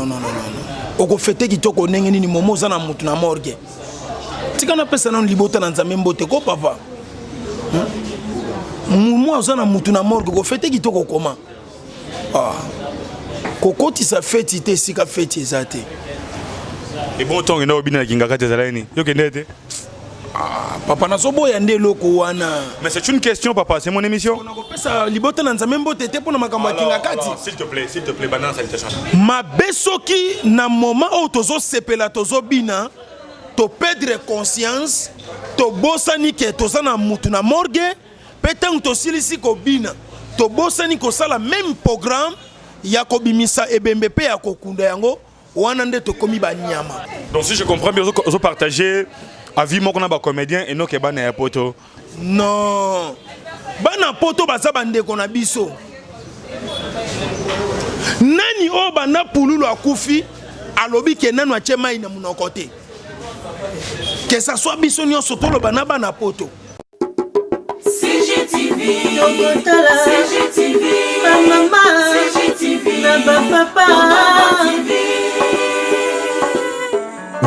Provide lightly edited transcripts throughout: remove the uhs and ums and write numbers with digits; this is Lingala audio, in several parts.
non non non okofete kitoko ndenge nini momo oza na motu na morgue tika napesa nano libota na nzambe mbote ko papa hmm? momo oza na motu na morgue okofete kitoko koma ah. Kokotisa feti te esika feti eza te. Ebongo ntongo okenda kobina na Kingakati ezalaki nini? Yo okendeki te? Ah, papa nazoboya nde eloko wana. Mais c'est une question papa, c'est mon émission. Nakopesa libota na Nzambe mbote te mpo na makambo ya Kingakati. S'il te plaît, s'il te plaît, banda na salutation. Mabe soki na moment oyo tozosepela tozobina to perdre conscience tobosani ke toza na mutu na morgue Pe tango tosilisi kobina, tobosani kosala meme programme ya kobimisa ebembe pe ya kokunda yango, wana nde tokomi ba nyama. Donc si je comprends bien, ozo partager avis moko na ba comediens et non que bana ya poto. Non. Bana poto baza ba ndeko na biso. Nani oyo banda pululu akufi alobi ke nanu atie mayi na munoko te? Que ça soit biso nyonso toloba na bana poto. CGTV, CGTV, ba mama, CGTV, na ba papa.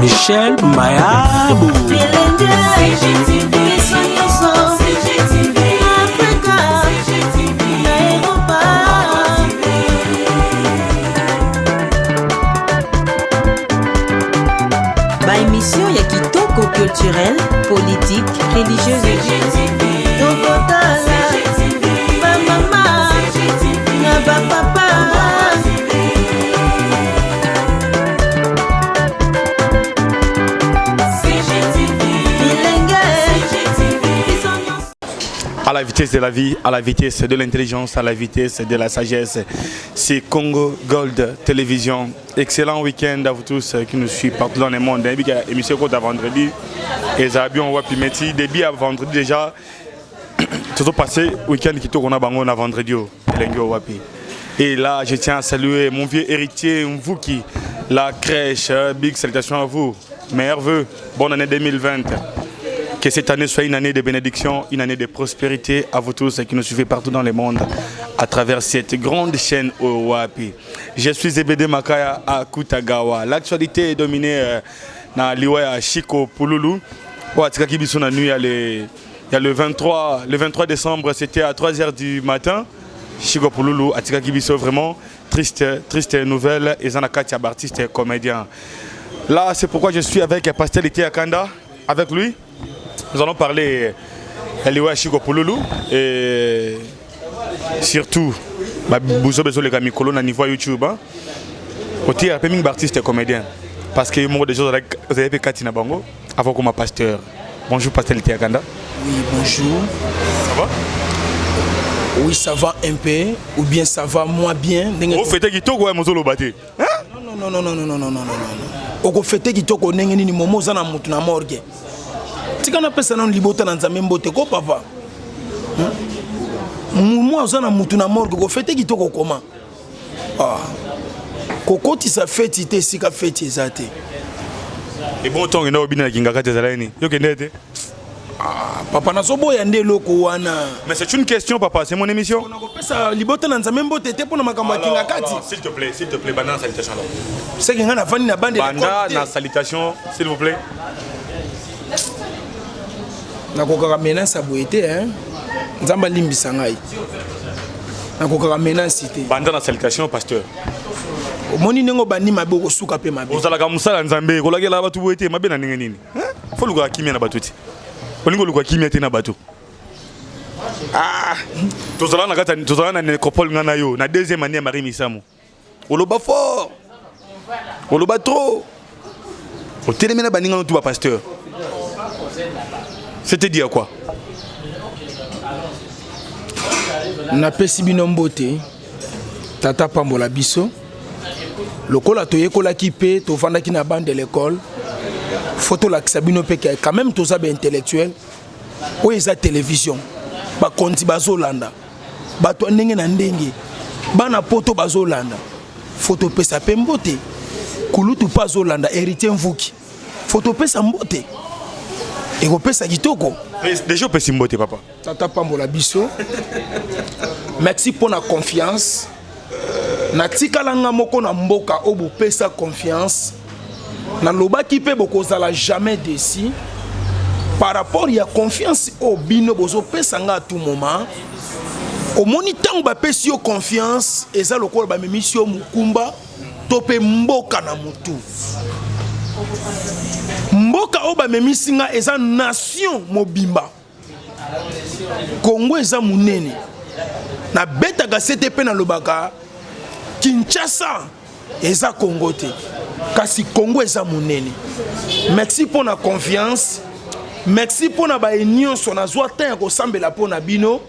Michel Mayabu. CGTV, biso nyonso. CGTV, Afrika, CGTV, na Europa. Ba émission ya kitoko culturelle, politique, religieuse. Tokotala ba mama na ba papa. Bilenge biso nyonso. À la vitesse de la vie, à la vitesse de l'intelligence, à la vitesse de la sagesse. C'est Congo Gold Télévision. Excellent week-end à vous tous qui nous suivent partout dans le monde. Émission à vendredi. Et ça bien wapi meti début à vendredi déjà. Toujours passé week-end qui tourne à bango na vendredi elengi wapi. Et là, je tiens à saluer mon vieux héritier Mvuki, la crèche. Big salutations à vous. Meilleurs vœux. Bonne année 2020. Que cette année soit une année de bénédiction, une année de prospérité à vous tous qui nous suivez partout dans le monde à travers cette grande chaîne Owapi. Je suis Ebede Makaya à Kutagawa. L'actualité est dominée euh, na liwa ya Chico Pululu. Oyo atikaki biso na nuit ya le, ya le 23, le 23 décembre, c'était à 3h du matin. Chico Pululu atikaki biso vraiment triste, triste nouvelle eza na kati ya artiste comédien. Là, c'est pourquoi je suis avec Pasteur Lité Kanda. Avec lui, nous allons parler ya liwa ya Chico Pululu et surtout babuzo bezoleka mikolo na niveau ya YouTube. Hein. Otiya pe mingi ba artiste comédien parce que moko déjà ozali pe kati na bango avant koma pasteur. Bonjour Pasteur Lité Kanda. Oui, bonjour. Ça va? Oui, ça va un peu ou bien ça va moins bien. Ofete kitoko ya mozoloba te. Non non non non non non non non non. Okofete kitoko ndenge nini momo oza na mutu na morgue. Tika napesa nano libota na Nzambe mbote ko papa. Hmm? Momo oza na mutu na morgue okofete kitoko koma. Ah. Kokotisa feti te esika feti eza te. Ebongo ntongo okenda kobina na Kingakati ezalaki nini? Yo okendeki te? Ah, papa nazoboya nde eloko wana. Mais c'est une question papa, c'est mon émission. Nakopesa libota na Nzambe mbote te mpona makambo ya Kingakati. S'il te plaît, s'il te plaît, banda na salutation alors. Seke ngai navandi na bande Banda na salutation, s'il vous plaît. Nakokaka menace ya boye te hein. Nzambe alimbisa ngai. Nakokaka menace te. Banda na salutation pasteur. Omoni ndenge obandi mabe okosuka mpe mabe. Ozalaka mosala Nzambe, kolakela bato boye te, mabe na ndenge nini? Faut luka kimia na bato te. Olingi oluka kimia te na bato. Ah, tozala na kati tozala na nécropole nga na yo na deuxième année ya Marie Misamu. Oloba fort. Oloba trop. Otelemi na baninga no tout ba pasteur. C'était dit à quoi? Napesi bino mbote. Tata pambola biso. Lokola toyekolaki mpe tovandaki na bande de l'école, faut tolakisa bino mpe ke quand même toza ba intellectuel. Oyo eza télévision, bakonzi bazolanda, bato ya ndenge na ndenge, bana poto bazolanda, faut topesa mpe mbote. Kulutu mpe azolanda, Héritier Mvuki, faut topesa mbote, ekopesa kitoko. Déjà opesi mbote papa. Tata pambola biso. Merci pour la confiance. Natikala nga moko na mboka oyo bopesa confiance. Nalobaki mpe bokozala jamais déçu par rapport ya confiance oyo bino bozopesa nga à tout moment. Omoni ntango bapesi yo confiance, eza lokola bamemisi yo mokumba to mpe mboka na motu. Mboka oyo bamemisi nga eza nation mobimba. Congo eza monene. Nabetaka sete mpe nalobaka Kinshasa eza Congo te, kasi Congo eza monene. Merci mpo na confiance, merci mpo na baye nyonso nazwa temps ya kosambela mpo na bino.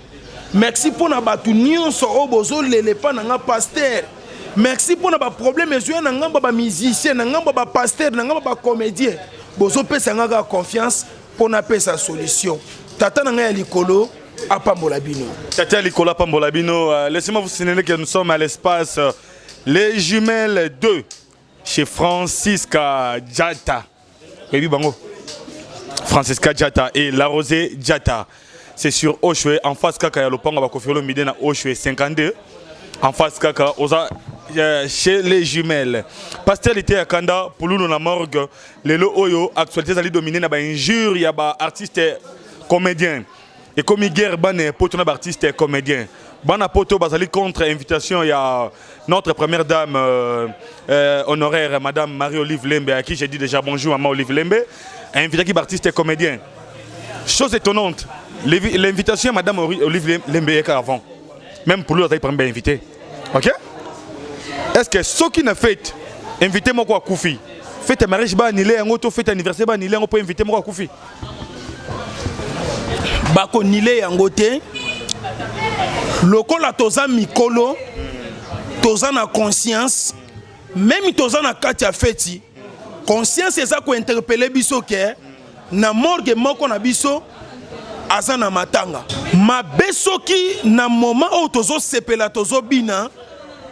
Merci mpo na bato nyonso oyo bozolela epa na nga pasteur. Merci mpo na baproblème ezoya na ngambo ya bamusicien, na ngambo ya bapasteur, na ngambo ya bacomédien. Bozopesa nga kaka confiance mpo napesa solution. Tata na ngai ya likolo apambola bino. Tata ya likolo apambola bino. Laissez-moi vous signaler que nous sommes à l'espace Les Jumelles 2 chez Francisca Djata. Baby Bango. Francisca Djata et La Rosée Djata. C'est sur Oshwe, en face kaka ya lopango ba Koffi Olomide na Oshwe 52. En face kaka oza chez les jumelles. Pasteur Liteya Kanda Pululu na morgue, lelo oyo actualité ezali dominée na ba injures ya ba artistes comédiens. Et comme guerre bana poto na ba artistes comédiens. Bana poto bazali contre invitation ya notre première dame honoraire madame Marie-Olive Lembe, à qui j'ai dit déjà bonjour maman Olive Lembe, invité qui artiste comédien. Chose étonnante, l'invitation à madame Olive Lembe est avant. Même pour lui, il a invité. OK? Est-ce que ceux qui n'a fait invité moi quoi Koufi, fête mariage ba annulé yango to fête anniversaire ba annulé yango pour inviter moi Koufi. Bako nile yango te. Lokola toza mikolo, toza na conscience, même toza na kati ya feti, conscience eza ko interpeller biso ke na morgue moko na biso aza na matanga. Mabe soki na moment oyo tozosepela tozobina,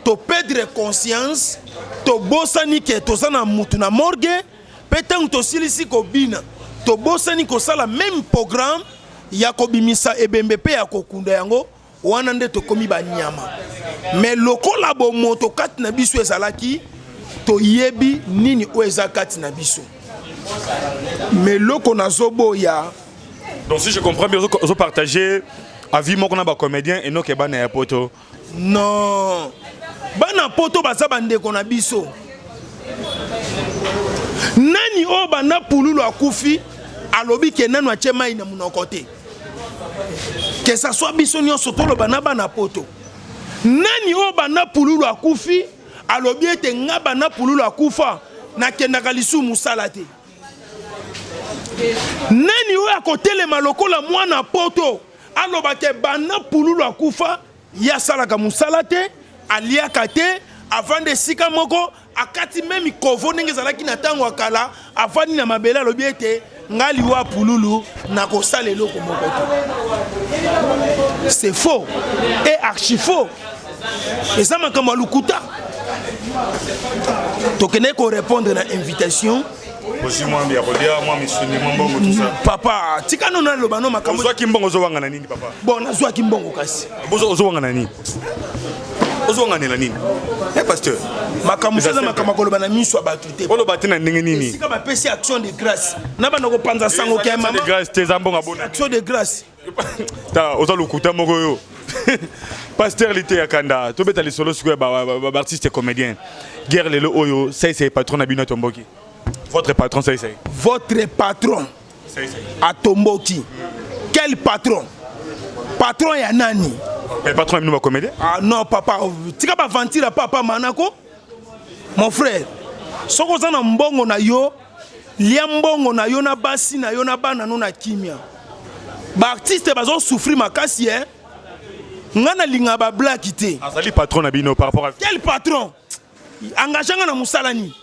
to perdre conscience, tobosani ke toza na mutu na morgue, pe tango tosilisi kobina, tobosani kosala même programme ya kobimisa ebembe pe ya kokunda yango, wana nde tokomi banyama. Mais lokola bomoto kati na biso ezalaki, toyebi nini oyo eza kati na biso. Mais eloko nazoboya. Donc si je comprends bien, ozo partager avis moko na ba comédien et noke bana ya poto. Non. Bana poto baza bandeko na biso. Nani oyo banda pululu akufi alobi ke nanu atie mai na monoko te? Que ça soit biso nyonso toloba na bana poto. Nani oyo banda pululu akufi alobi ete nga banda pululu akufa nakendaka lisusu mosala te? Nani oyo akotelema lokola mwana poto aloba ke banda pululu akufa ye asalaka mosala te, aliaka te, avanda esika moko, akati meme kovo ndenge ezalaki na ntango ya kala, avandi na mabele alobi ete nga liwa pululu nakosala eloko moko te. C'est faux et archi faux. Eza makambo ya lokuta. Tokende ko répondre na invitation. Ozwi mwa ya kolia, mwa misuni, mwa mbongo, tout ça. Papa, tika no naloba no makambo. Ozwaki mbongo, ozowanga na nini papa? Bon, nazwaki mbongo kasi. Ozowanga na nini? Ozowanga na nini? Eh pasteur. Makambo eza makambo koloba na miso ya bato te. Oloba te na ndenge nini? Esika bapesi action de grâce. Na banda kopanza sango ke mama. Action de grâce te eza mbongo abona. Action de grâce. Ta oza lokuta moko yo. Pasteur Liteya Kanda, tobeta lisolo sikoyo ya ba artiste comédien. Guerre lelo oyo, sai sai patron na bino atomboki. Votre patron sai sai. Votre patron sai sai atomboki. Quel patron? Patron ya nani? Mais patron ya bino ba comédien? Ah non papa, tika ba ventila papa manako. Mon frère, soko oza na mbongo na yo, lia mbongo na yo na basi na yo na bana no na kimia. Ba artiste bazo souffrir makasi hein. Nga na linga ba blague te. Azali patron na bino par rapport à Quel patron? Engagé nga na musala nini?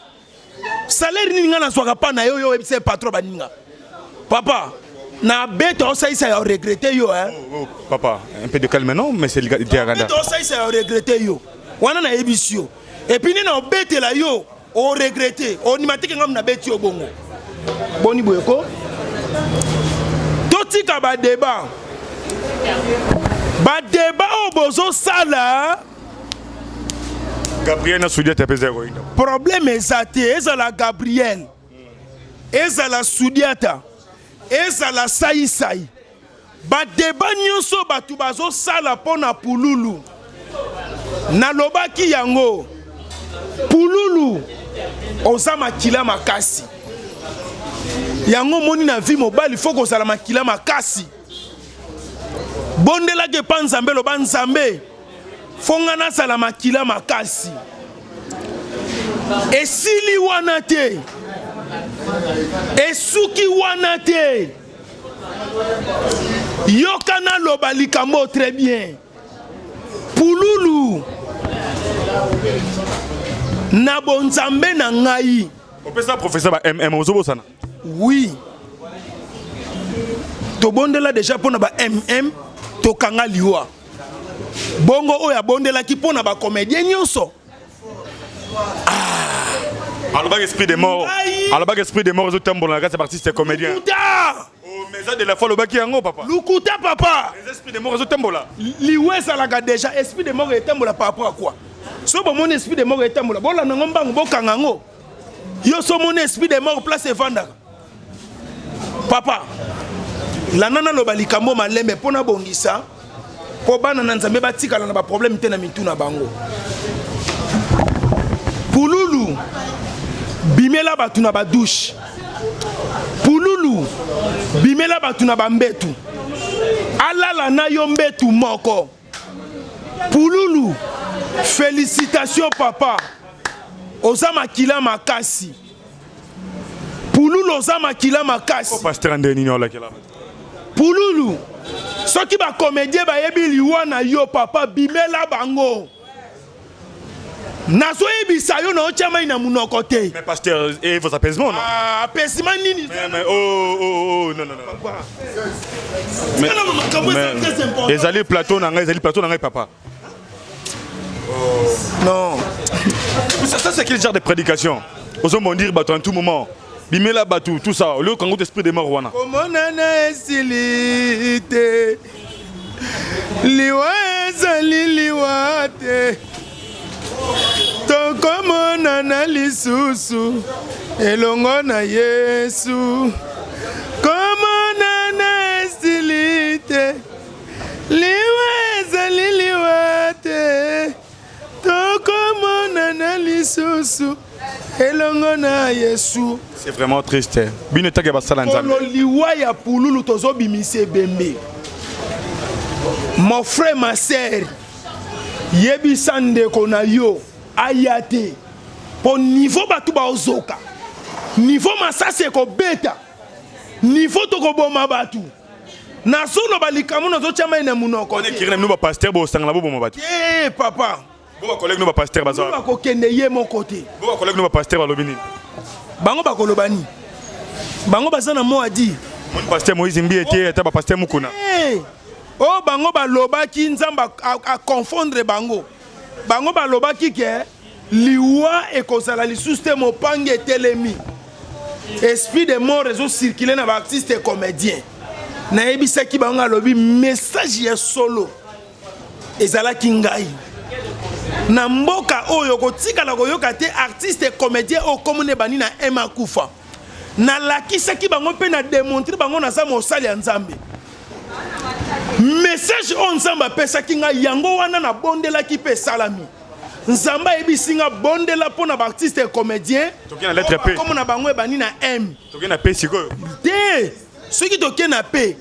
Salaire nini nga nazwaka pa na yo yo oyebisa patron baninga. Papa, na beta osalisa ya regretter yo hein. Oh, oh, papa, un peu de calme non, mais c'est le gars de Beta osalisa ya regretter yo. Wana na yebisi yo. Et puis nini obetela yo o regretter, ondima te ke nga na beti yo bongo. Boni boye ko? Totika ba débat. Ba débat oyo bozosala. Gabriel na Sudiata mpe eza koyinda. Problème eza te, ezala Gabriel, ezala Sudiata, ezala Saisai, badeba nyonso bato bazosala mpo na Pululu, nalobaki yango, Pululu oza makila makasi. Yango omoni na vie mobali fo kozala makila makasi. Bondelaki epa Nzambe, loba Nzambe fo nga nazala makila makasi. Esili wana te, esuki wana te. Yoka naloba likambo très bien. Pululu na bonzambe na ngai. Opesa professeur ba MM ozobosana? Oui. Tobondela déjà pona ba MM tokanga liwa. Bongo oyo abondelaki pona ba comédien nyonso. Ah. Alobaki esprit de mort. Alobaki esprit de mort ezotambola na kati ya artiste comédien. Lukuta. Oh, mais eza de la foi alobaki yango papa. Lukuta papa. Les esprit de mort ezotambola. Liwa ezalaka déjà esprit de mort etambola par rapport à quoi? So bomoni esprit de mort etambola, bolanda ngo mbangu bokanga yango. Yo so omoni esprit de mort place evandaka. Papa, landa naloba likambo malembe mpo nabongisa mpo bana na Nzambe batikala na baproblème te na mitu na bango. Pululu bimela bato na badouche, pululu bimela bato na bambetu, alala na yo mbetu moko. Pululu felicitation papa, oza makila makasi. Pululu oza makila makasi. Oh, pasteur nde nini olakela? Pululu soki ba comédien bayebi liwa na yo papa, bimela bango. Nazoyebisa yo na otya mai na munoko te. Mais pasteur, et vos apaisements non? Ah, apaisement nini? Mais, oh, oh, oh, non, non, non. Papa. Mais, mais, ezali plateau na ngai, ezali plateau na ngai papa. Non. Ça, ça c'est quel genre de prédication? Ozo mondir bato en tout moment. Bimela bato, tout ça. Au lieu kango esprit de mort wana. Komonana esili te. Liwa ezali liwa te. Tokomonana lisusu elongo na Yesu. Komonana esili te. Liwa ezali liwa te. Tokomonana lisusu elongo na Yesu. C'est vraiment triste. Bino etake basala Nzambe. Kolo liwa ya Pululu tozobimisa ebembe. Mon frère, ma sœur, yebisa ndeko na yo aya te. Po niveau bato baozoka, niveau masasi ekobeta, niveau tokoboma bato. Nazoloba likambo nazotia mai na munoko te. Wana bino ba pasteur bosangana boboma bato. Eh papa. Bo ba collègue no ba pasteur baza. Bakokende ye moko te. Bo ba collègue no ba pasteur balobi nini? Bango bakoloba nini? Bango baza na mot à dire. Mon pasteur Moïse Mbiye te ata ba pasteur Mukuna. Eh. Oh bango balobaki Nzambe a confondre bango. Bango balobaki ke liwa ekozala lisusu te, mopange etelemi. Esprit de mort ezo circuler na ba artistes et comédiens. Nayebisaki bango alobi message ya solo ezalaki ngai na mboka oyo kotikala koyoka te artiste et comédien oyo komona ebandi na M akufa. Nalakisaki bango mpe na démontrer bango naza mosali ya Nzambe. Message oyo Nzambe apesaki ngai yango wana nabondelaki mpe esalami. Nzambe ayebisi nga bondela mpo na ba artiste et comédien. Toke na lettre P. Komona na bango ebandi na M. Toke na P sikoyo. Te, soki toke na P.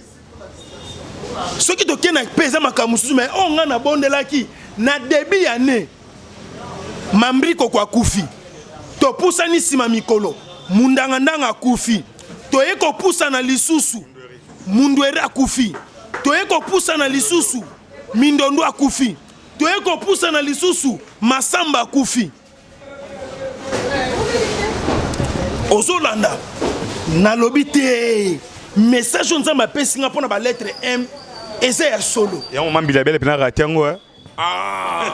Soki toke na P eza makambo mosusu, mais oyo nga nabondelaki na début ya année. Mambri koko akufi. Topusani nsima mikolo, Mundanga ndanga akufi. Toye kopusana lisusu, Mundwere akufi. Toye kopusana lisusu, Mindondo akufi. Toye kopusana lisusu, Masamba akufi. Ozolanda, nalobi te message oyo Nzambe apesi nga mpona ba lettre M eza ya solo. Yango mambila bele pena rate yango eh. Ah.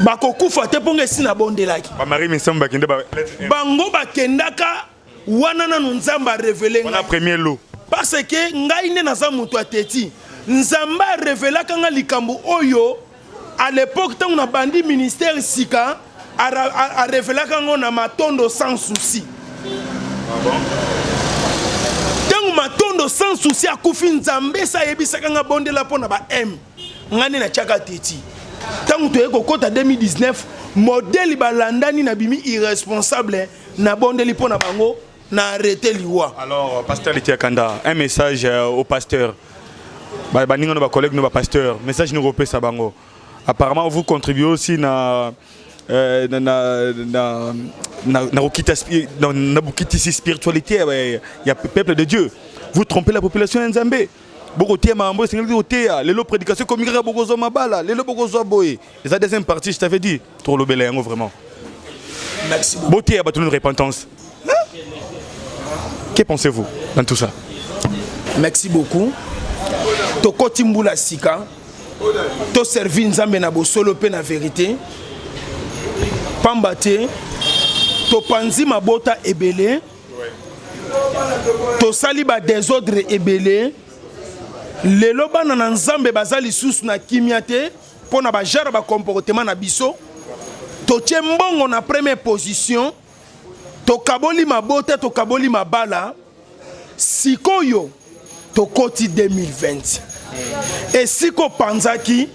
Bakokufa te mpo nga esi nabondelaki. Ba Marie Misamu bakende ba lettre M. Bango bakendaka wana nanu Nzambe a révélé ngai. Wana premier lot. Parce que ngai nde naza moto ya teti. Nzambe a révélaka nga likambo oyo. À l'époque, ntango nabandi ministère sika, arevelaka yango na Matondo Sans Souci. Ntango Matondo Sans Souci akufi, Nzambe sa ayebisaka nga: bondela mpo na ba m. Nga nde natiaka teti. Ntango toye kokɔta 2019, modele balandani, nabimi irresponsable, nabondeli mpo na bango, na arrêté liwa. Alors, pasteur Liteya Kanda, un message au pasteur, baninga no, bacollègue no, bapasteur, message nini okopesa bango? Apparemment, vous contribuez aussi na bokitisi spiritualité ya peuple de Dieu. Vous trompez la population ya Nzambe. Bokoteya makambo esengeli koteya. Lelo prédication ekomi kaka bokozwa mabala, lelo bokozwa boye. Eza deuxième partie, je t'avais dit, tolobela yango vraiment. Merci beaucoup. Boteya bato nini? Repentance. Que pensez-vous dans tout ça? Merci beaucoup. Tokoti mbula sika, toservi Nzambe na bosolo mpe na vérité, pamba te topanzi mabota ebele, tosali badésordre ebele. Lelo bana na Nzambe baza lisusu na kimia te mpo na bagenre bacomportement na biso. Totie mbongo na première position, tokaboli mabota, tokaboli mabala. Sikoyo tokoti 2020, esika opanzaki,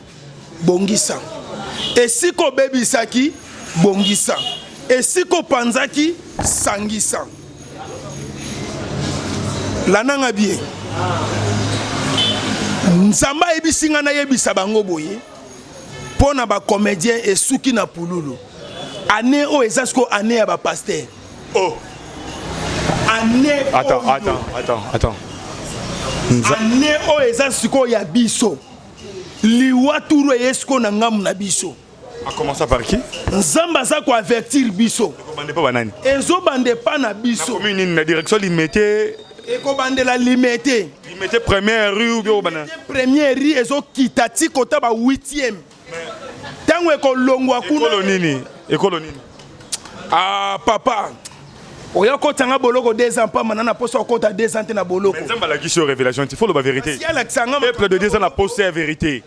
bongisa; esika obebisaki, bongisa; esika opanzaki, sangisa. Landanga bien. Nzambe ayebisi ngai nayebisa bango boye mpo na bacomédien: esuki na pululu. Année oyo eza sikoyo année ya bapasteur. Oh. Année Attends. oyo. Attends, attends, attends. Année oyo eza sikoyo ya biso. Liwa turu eye sikoyo na ngambu na biso. A commencé par qui? Nzambe aza koavertir biso. Ekobande mpo banani? Ezobanda epa na biso. Commune nini? Na direction Limete? Ekobandela Limete. Limete première rue ou bien obana? Première rue, ezokita ti kota ba 8e. Ntango ekolongwa kuna. Ekolo nini? Ekolo nini? Ah papa, oya kotanga boloko 2 ans pamba na poso okota 2 ans te na boloko. Nzambe alakisi yo révélation ti, faut loba vérité. Si alakisa nga. Peuple de 2 ans na poste ya vérité.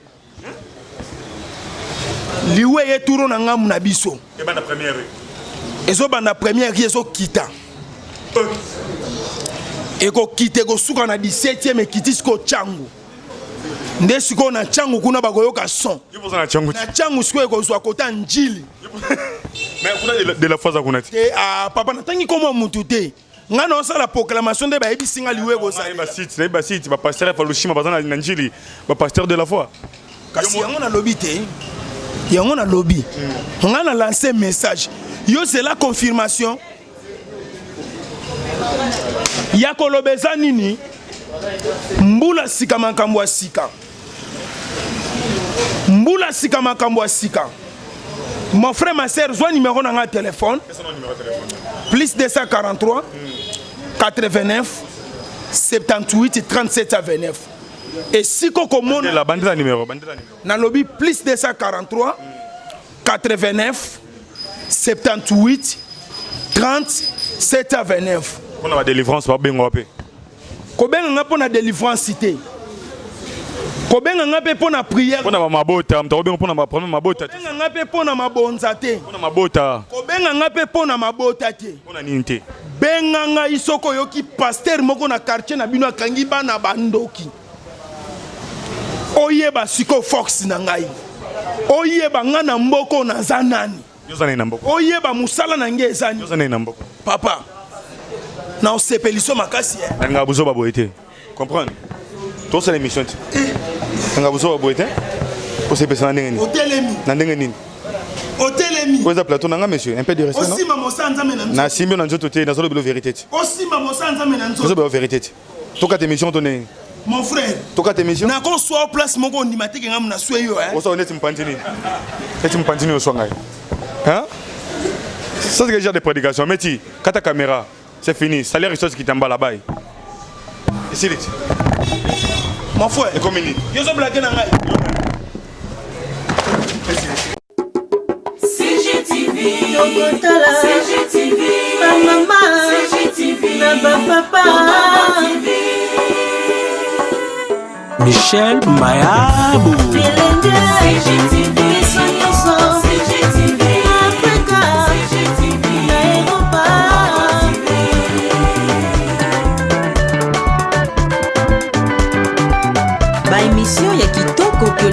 Liwa eye turo na ngambu na biso. Ebanda première rue. Ezobanda première rue, ezokita, ekokita, ekosuka na 17e. Ekiti sikoyo Ntangu nde sikoyo na Ntangu kuna bakoyoka son. Yo boza na Ntangu? Na Ntangu sikoyo ekozwa kota Njili. Mais kuna de la foi za kuna ti. Te, ah, papa, natangi komwa mutu te. Ngai naosala proclamation nde bayebisi nga liwa ekozala. Basite, nayebi basite, bapasteur ya Falushima baza na Njili, bapasteur de la foi. Kasi yango nalobi te, yango nalobi. Ngai na lance message, yo c'est la confirmation ya koloba. Eza nini? Mbula sika, makambo ya sika. Mbula sika, makambo ya sika. Mon frère, ma sœur, zwa numéro na ngai ya téléphone: plus 243 89 78 37 29. Esika okomona La bandela numéro, bandela numéro. Nalobi plus 243 89 78 37 29. Mpona badélivrance, babengwa mpe? Kobenga nga mpo na délivrance te, kobenga nga mpe mpo na prière. Mpona bamabota, moto akobenga mpona baproblème mabota te? Kobenga nga mpe mpo na mabonza te. Mpona mabota? Kobenga nga mpe mpo na mabota te. Mpona nini te? Benga ngai soki oyoki pasteur moko na quartier na bino akangi bana bandoki. Oyeba sikoyo force na ngai, oyeba ngai na mboka oyo naza nani. Yo oza nani na mboka? Oyeba mosala na ngai eza Yo nini. oza nani na mboka? Papa, na osepeliso makasi, eh. Nalingaka buzoba boye te, comprendre? Tosala émission te. Nalingaka buzoba boye te. Osepesa na ndenge nini? Otelemi. Na ndenge nini? Otelemi. Oyo eza plateau na nga, monsieur, un peu de respect, non? Osimba mosala Nzambe na nzoto. Nasimbi yo na nzoto te. Nazolobela vérité te. Osimba mosala Nzambe na nzoto. Nazolobela vérité te. Tokata émission to ndenge? Mon frère. Tokata émission. Nakoswa place moko, ondima teke ngamu na swe yo, eh. Osala neti mopanzi nini? Neti mopanzi nini oswa ngai? Hein, ça, c'est quel genre de prédication? Meti kata caméra, c'est fini. Salaire histoire kitambala bai esili ti. Mon frère. Ekomi nini? Yo ozoblaguer na ngai. CGTV. Tokotala. CGTV. Bamama. CGTV. Na bapapa. TV. Michel Mayabo. Bilenge. CGTV.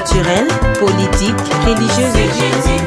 Culturelle, politique, religieuse.